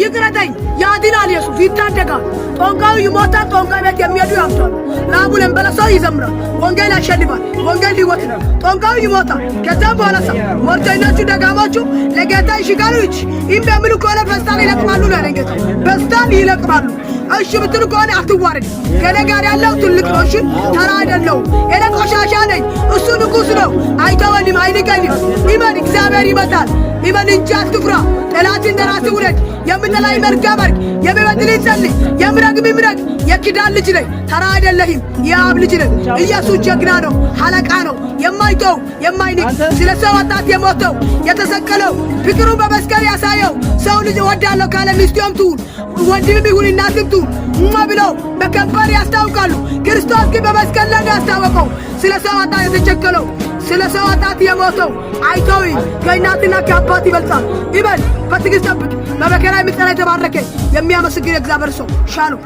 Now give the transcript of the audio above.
ይቅረተኝ። ያድናል፣ ኢየሱስ ይታደጋል። ጠንቋዩ ይሞታል። ጠንቋይ ቤት የሚሄዱ ያብዳሉ። ላቡ ለሚበላ ሰው ይዘምራል። ወንጌል ያሸንፋል። ወንጌል ሕይወት ነው። ጠንቋዩ ይሞታል። ከዛም በኋላ ሰው ሟርተኞቹ ደጋሞቹ ለጌታ እሺ ካሉ እሺ፣ እምቢ የሚሉ ከሆነ ፌስታል ይለቅማሉ ነው ያለኝ ጌታ። ፌስታል ይለቅማሉ። እሺ ብትሉ ከሆነ አትዋረድ። ከእኔ ጋር ያለው ትልቅ ነው። እሺ ተራ አይደለሁም። እኔ ቆሻሻ ነኝ፣ እሱ ንጉሥ ነው። አይተወንም፣ አይንቀንም። እመን፣ እግዚአብሔር ይመጣል። እመን እንጂ አትፍራ። ጠላትን እንደ ራስህ ውደድ። የሚጠላህን መልካም አድርግ፣ የሚበድልህን ጸልይ፣ የሚረግምህ ምረግ። የኪዳን ልጅ ነኝ፣ ተራ አይደለህም። የአብ ልጅ ነኝ። ኢየሱስ ጀግና ነው፣ አለቃ ነው፣ የማይተው የማይንቅ፣ ስለ ሰው ኃጢአት የሞተው የተሰቀለው፣ ፍቅሩን በመስቀል ያሳየው። ሰው ልጅ እወዳለሁ ካለ ሚስቱም ትሁን ወንድምም ይሁን እናትም ትሁን እሟ ብለው በከንፈር ያስታውቃሉ። ክርስቶስ ግን በመስቀል ላይ ነው ያስታወቀው። ስለ ሰው ኃጢአት የተቸከለው፣ ስለ ሰው ኃጢአት የሞተው አይተው ከእናትና ከአባት ይበልጣል። ይበል፣ በትዕግስት ጠብቅ። በመከራ የሚጸና የተባረከ የሚያመሰግን የእግዚአብሔር ሰው። ሻሎም።